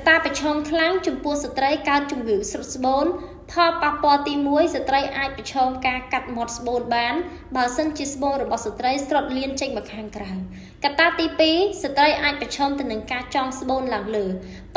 ត្តាប្រឈមខ្លាំងចំពោះស្ត្រីកើតជំងឺស្រុតស្បូនផលប៉ះពាល់ទី1ស្ត្រីអាចប្រឈមការកាត់មាត់ស្បូនបានបើសិនជាស្បូនរបស់ស្ត្រីស្រុតលៀនចេញមកខាងក្រៅកត្តាទី2ស្ត្រីអាចប្រឈមទៅនឹងការចងស្បូនឡើងលើ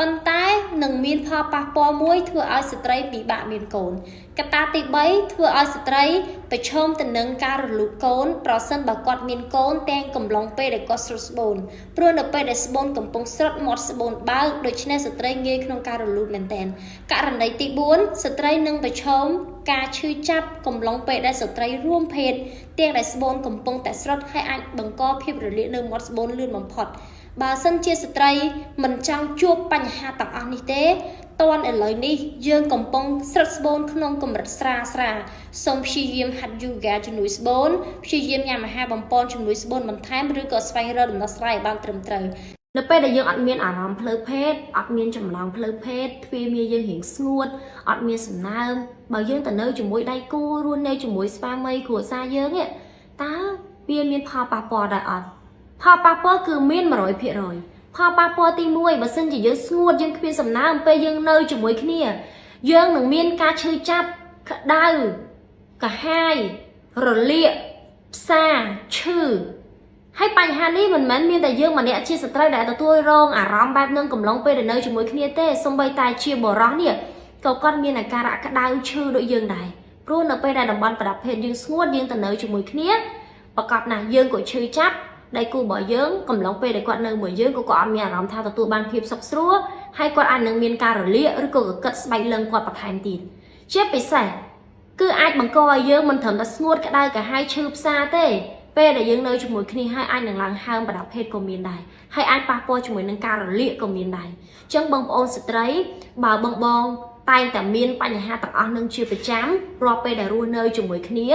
ប៉ុន្តែនឹងមានផលប៉ះពាល់មួយធ្វើឲ្យស្ត្រីពិបាកមានកូនកត្តាទី3ធ្វើឲ្យស្ត្រីប្រឈមទៅនឹងការរលូតកូនប្រសិនបើគាត់មានកូនទាំងកំឡុងពេលដែលគាត់ស្រុតស្បូនព្រោះនៅពេលដែលស្បូនកំពុងស្រុតមាត់ស្បូនបើកដូច្នេះស្ត្រីងាយក្នុងការរលូតមែនទែនករណីទី4ស្ត្រីនឹងប្រឈមការឈឺចាប់កំឡុងពេលដែលស្ត្រីរួមភេទទាំងដែលស្បូនកំពុងតែស្រុតហើយអាចបង្កភាពរលាកនៅមាត់ស្បូនលឿនបំផុតបើសិនជាស្ត្រីមិនចង់ជួបបញ្ហាទាំងអស់នេះទេតនឥឡូវនេះយើងកំពុងស្រុតស្បូនក្នុងកម្រិតស្រាលស្រាលសូមព្យាយាមហាត់យូហ្គាជំនួយស្បូនព្យាយាមញ៉ាំអាហារបំប៉នជំនួយស្បូនបន្ថែមឬក៏ស្វែងរកដំណោះស្រាយឲ្យបានត្រឹមត្រូវនៅពេលដែលយើងអត់មានអារម្មណ៍ផ្លូវភេទអត់មានចំណងផ្លូវភេទទ្វារមាយើងរៀងស្ងួតអត់មានសំណើមបើយើងទៅនៅជាមួយដៃគូរស់នៅជាមួយស្វាមីគ្រួសារយើងនេះតើវាមានផលប៉ះពាល់ដែរអត់ផលប៉ះពាល់គឺមាន100%ផលប៉ះពាល់ទី1បើសិនជាយើងស្ងួតយើងគ្មានសំណើមពេលយើងនៅជាមួយគ្នាយើងនឹងមានការឈឺចាប់ក្តៅកាហាយរលាកផ្សាឈឺហើយបញ្ហានេះមិនមែនមានតែយើងម្នាក់ជាស្ត្រីដែលទទួលរងអារម្មណ៍បែបនឹងកំឡុងពេលដែលនៅជាមួយគ្នាទេសូម្បីតែជាបុរសនេះក៏គាត់មានអាការៈក្តៅឈឺដូចយើងដែរព្រោះនៅពេលដែលតំបន់ប្រដាប់ភេទយើងស្ងួតយើងទៅនៅជាមួយគ្នាប្រកបណាស់យើងក៏ឈឺចាប់ដៃគូរបស់យើងកំឡុងពេលដែលគាត់នៅមួយយើងក៏គាត់អត់មានអារម្មណ៍ថាទទួលបានភាពសុខស្រួលហើយគាត់អាចនឹងមានការរលាកឬក៏កកិតស្បែកលឹងគាត់បន្ថែមទៀតជាពិសេសគឺអាចបង្កឲ្យយើងមិនត្រឹមតែស្ងួតក្តៅក្រហាយឈឺផ្សាទេពេលដែលយើងនៅជាមួយគ្នាហើយអាចនឹងឡើងហើមប្រដាប់ភេទក៏មានដែរហើយអាចប៉ះពាល់ជាមួយនឹងការរលាកក៏មានដែរអញ្ចឹងបងប្អូនស្ត្រីបើបងបងតែងតែមានបញ្ហាទាំងអស់នឹងជាប្រចាំរាល់ពេលដែលរស់នៅជាមួយគ្នា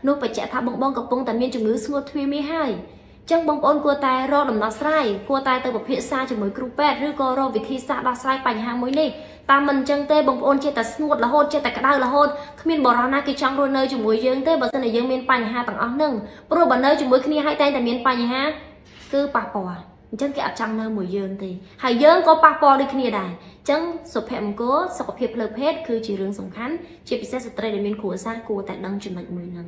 នោះបញ្ជាក់ថាបងបងកំពុងតែមានជំងឺស្ងួតទ្វារមាសហើយចឹងបងប្អូនគួរតែរកដំណោះស្រាយគួរតែទៅពិភាក្សាជាមួយគ្រូពេទ្យឬក៏រកវិធីសាស្ត្រដោះស្រាយបញ្ហាមួយនេះតាមមិនអញ្ចឹងទេបងប្អូនចេះតែស្ងួតរហូតចេះតែក្តៅរហូតគ្មានបុរសណាគេចង់រស់នៅជាមួយយើងទេបើមិនតែយើងមានបញ្ហាទាំងអស់ហ្នឹងព្រោះបើនៅជាមួយគ្នាហើយតែងតែមានបញ្ហាគឺប៉ះពាល់អញ្ចឹងគេអត់ចង់នៅមួយយើងទេហើយយើងក៏ប៉ះពាល់ដូចគ្នាដែរអញ្ចឹងសុភមង្គលសុខភាពផ្លូវភេទគឺជារឿងសំខាន់ជាពិសេសស្ត្រីដែលមានគ្រួសារគួរតែដឹងចំណុចមួយហ្នឹង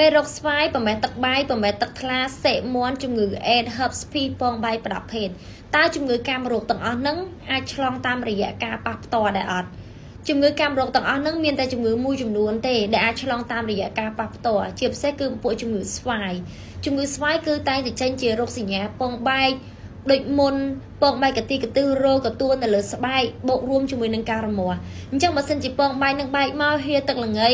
មេរោគស្វាយប្រមេះទឹកបាយប្រមេះទឹកថ្លាសេកមាន់ជំងឺអេដ herpes ភីពងបាយប្រដាប់ភេទតើជំងឺកាមរោគទាំងអស់ហ្នឹងអាចឆ្លងតាមរយៈការប៉ះផ្ទាល់ដែរអត់ជំងឺកាមរោគទាំងអស់ហ្នឹងមានតែជំងឺមួយចំនួនទេដែលអាចឆ្លងតាមរយៈការប៉ះផ្ទាល់ជាពិសេសគឺពួកជំងឺស្វាយជំងឺស្វាយគឺតែងតែចេញជារោគសញ្ញាពងបែកដូចមុនពងបែកកទីកទិរោកទួនៅលើស្បែកបូករួមជាមួយនឹងការរមាស់អញ្ចឹងបើសិនជាពងបែកនឹងបែកមកហៀទឹកល្ងៃ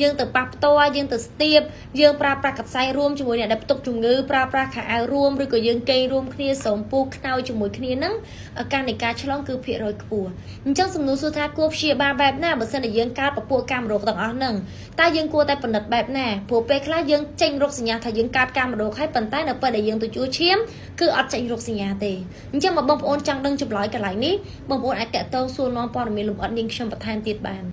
យើងទៅប៉ះផ្ទាល់យើងទៅស្ទាបយើងប្រើប្រាស់កន្សែងរួមជាមួយអ្នកដែលផ្ទុកជំងឺប្រើប្រាស់ខោអាវរួមឬក៏យើងគេងរួមគ្នាស្រោមពូកខ្នើយជាមួយគ្នាហ្នឹងឱកាសនៃការឆ្លងគឺភាគរយខ្ពស់អញ្ចឹងសំណួរសួរថាគួរព្យាបាលបែបណាបើសិនជាយើងកើតពពួកកាមរោគទាំងអស់ហ្នឹងតើយើងគួរតែពិនិត្យបែបណាព្រោះពេលខ្លះយើងចេញរោគសញ្ញាថាយើងកើតកាមរោគហើយប៉ុន្តែនៅពេលដែលយើងទៅជួឈាមគឺអត់ចេញរោគសញ្ញាទេអញ្ចឹងបើបងប្អូនចង់ដឹងចម្លើយកន្លែងនេះបងប្អូនអាចតាក់ទងសួរនាំព័ត៌មានលម្អិតនាងខ្ញុំបន្ថែមទៀតបាន។